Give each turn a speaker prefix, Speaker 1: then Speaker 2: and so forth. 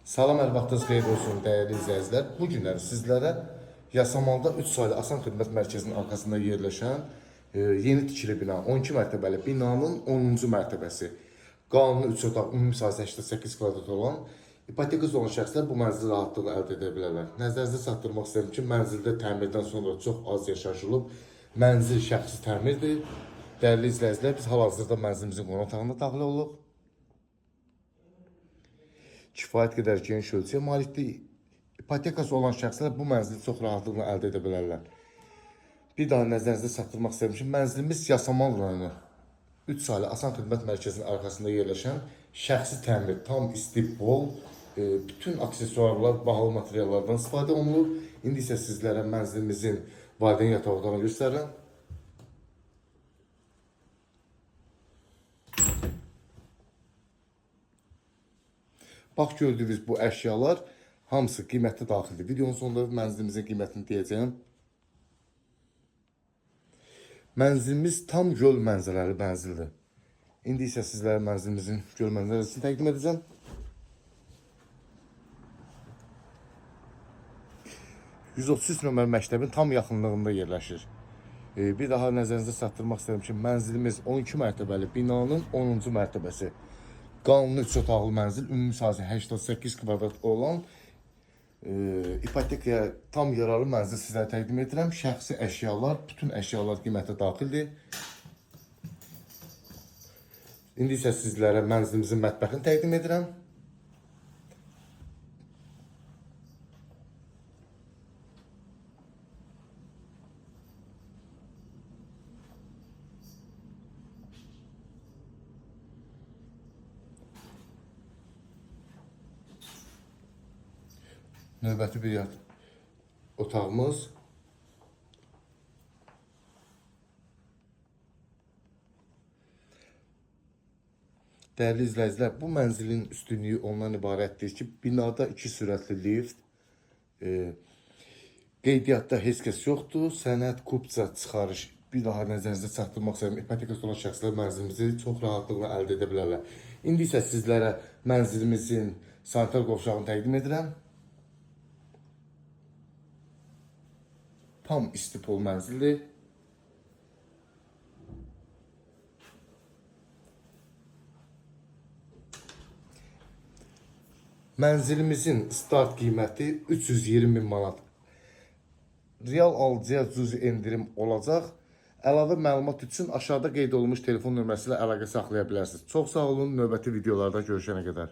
Speaker 1: Salam, hər vaxtınız xeyir olsun dəyərli izləyicilər. Bu günlər sizlərə Yasamalda 3 saylı Asan Xidmət Mərkəzinin arxasında yerləşən yeni tikili bina, 12 mərtəbəli binanın 10-cu mərtəbəsi. Qanuni 3 otaq, ümumi sahəsi 88 kvadrat olan ipotekası olan şəxslər bu mənzili rahatlıqla əldə edə bilərlər. Nəzərinizə çatdırmaq istəyirəm ki, mənzildə təmirdən sonra çox az yaşayış olub. Mənzil şəxsi təmirdir. Dəyərli izləyicilər, biz hal-hazırda mənzilimizin qonaq otağına daxil olduq. Kifayət qədər geniş ölçüyə malikdir. İpotekası olan şəxslər bu mənzili çox rahatlıqla əldə edə bilərlər. Bir daha nəzərinizə çatdırmaq istəyirəm ki, mənzilimiz Yasamal rayonu 3 saylı Asan Xidmət Mərkəzinin arxasında yerləşən şəxsi təmir, tam istipol, bütün aksesuarlar, bahalı materiallardan istifadə olunur. İndi isə sizlərə mənzilimizin valideyn yataq otağını göstərirəm. Bax gördüyünüz bu əşyalar hamısı qiymətə daxildir. Videonun sonunda mənzilimizin qiymətini deyəcəyəm. Mənzilimiz tam göl mənzərəli mənzildir. İndi isə sizlərə mənzilimizin göl mənzərəsini təqdim edəcəm. ...133 nömrəli məktəbin tam yaxınlığında yerləşir. Bir daha nəzərinizə çatdırmaq istəyirəm ki, mənzilimiz 12 mərtəbəli binanın 10-cu mərtəbəsi. Qanuni 3 otaqlı mənzil, ümumi sahəsi 88 kvadrat olan ipotekaya tam yararlı mənzil sizlərə təqdim edirəm. Şəxsi əşyalar, bütün əşyalar qiymətə daxildir. İndi isə sizlərə mənzilimizin mətbəxini təqdim edirəm. Növbəti bir otağımız. Dəyərli izləyicilər, bu mənzilin üstünlüyü ondan ibarətdir ki, binada 2 sürətli lift, qeydiyyatda heç kəs yoxdur, sənəd, kupça, çıxarış bir daha nəzərinizə çatdırmaq istəyirəm. İpotekası olan şəxslər mənzilimizi çox rahatlıqla əldə edə bilərlər. İndi isə sizlərə mənzilimizin sanitar qovşağını təqdim edirəm. Tam istipol mənzildir. Mənzilimizin start qiyməti 320 min manat. Real alıcıya cüzi endirim olacaq. Əlavə məlumat üçün aşağıda qeyd olunmuş telefon nömrəsi ilə əlaqə saxlaya bilərsiniz. Çox sağ olun, növbəti videolarda görüşənə qədər.